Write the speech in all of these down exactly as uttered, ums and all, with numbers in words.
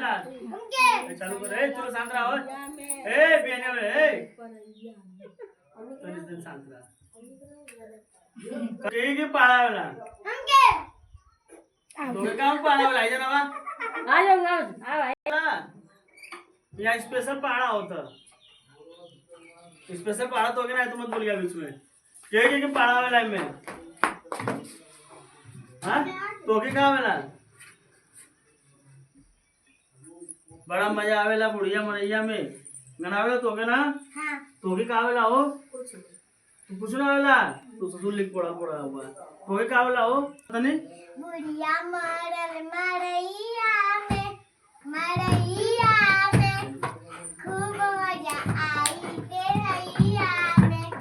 हमके। ए, चालू कर, ए, चलो शांत रहो। ए, बियाने वाले, ए। तो जिस दिन शांत रहा। के के पहाड़ा वाला? हमके। तोके काम पहाड़ा वाला, आई जाना बा। आ जाओ, आओ, आओ, आओ। या special पहाड़ा होता। Special पहाड़ा तोके ना, तू मत बोलिया बीच में। के के के पहाड़ा वाला में? हाँ? तोके का वाला? बड़ा मजा आवेला बुढ़िया मरैया में। गाना आवेला तोके ना? हाँ। तोके का आवेला हो? कुछ नहीं। तू कुछ ना आवेला? तू ससुर लिख पड़ा, पड़ा हुआ। तोके का आवेला हो? तनी? बुढ़िया मरल मरैया में, मरैया में, खूब मजा आई तेरैया में।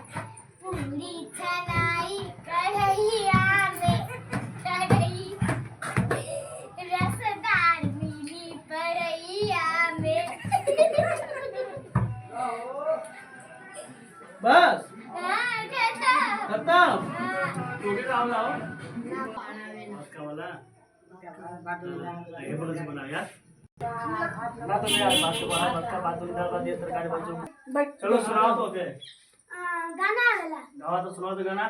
पूरी छनाई कढ़ैया में, कढ़ैया रसदार मिली पढ़ैया में। बस? हाँ, खत्म। खत्म? हाँ। तू भी लाओ, लाओ। बस का वाला? ये बगल से बनाओ यार। ना तो यार, बात तो बड़ा, बात का बात तो निकाल, बात ये तरकारी बन चुकी। चलो, सुनाओ तो फिर। आ, गाना वाला। गावा तो, सुनाओ तो गाना।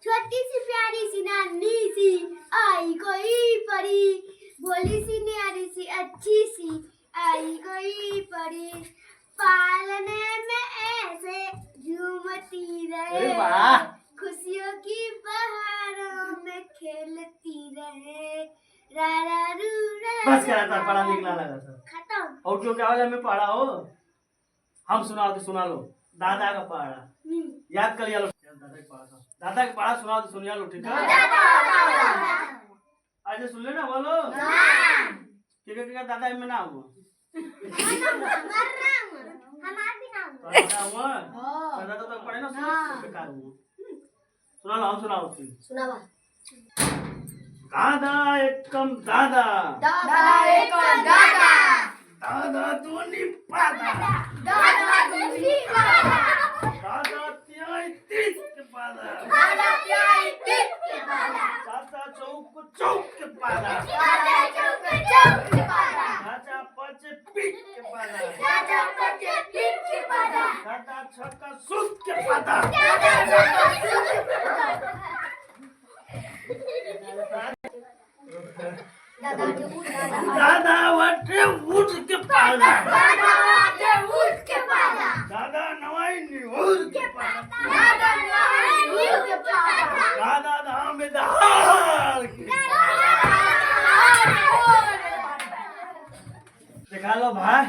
छोटी सी प्यारी सी नानी सी आई कोई परी, भोली सी न्यारी सी अच्छी सी आई कोई परी, पालने में ऐसे झूमती रहे। अरे वाह। खुशियों की बहारों में खेलती रहे। रा रा रू रा बस करा था, रा बड़ा रा निकला रा। लगा था। खत्म। और क्यों क्या वाला में पहाड़ा हो? हम सुनाओ तो सुना लो। दादा का पहाड़ा। हम्म। याद कर लिया लो। दादा के पहाड़ा था। दादा के पहाड़ा सुनाओ तो सुनिया लो, ठीक है? दादा, दादा, दादा। आज सुन लेना, बोलो। हाँ। ठीक है, ठीक है, दादा इनमें ना हुआ। हमार नाम, हमार भी नाम। तो दादा हुआ? हाँ। दादा तो पढ़े ना, सुन, हाँ। बेकार हुआ। सुना लो, हम सुनाओ फिर। सुनावा। दादा एकम दादा। दादा एकम दादा। दादा दोनी पादा। दादा दोनी पादा। दादा त्याई तीस के पादा। दादा त्याई तीस के पादा। दादा चौक चौक के पादा। दादा चौक चौक के पादा। दादा पचे पीक के पादा। दादा पचे पीक के पादा। दादा छक्का सूत के पादा। दादा छक्का सूत के पादा। दादा वटे उठ के पादा। दादा वटे उठ के पादा। दादा नवाई निहुर के पादा। दादा नवाई निहुर के पादा। दादा धाम में दहाड़ के। देखा लो भाई,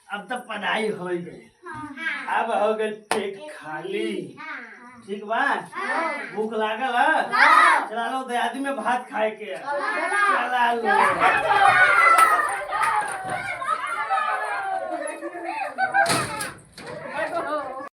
अब तो पढ़ाई हो गई, हाँ। अब हो गई पेट खाली। हाँ। ठीक बा? हाँ। भूख लागल है? हाँ। चला लो, दयादी में भात खाए के है। चला लो। चला लो।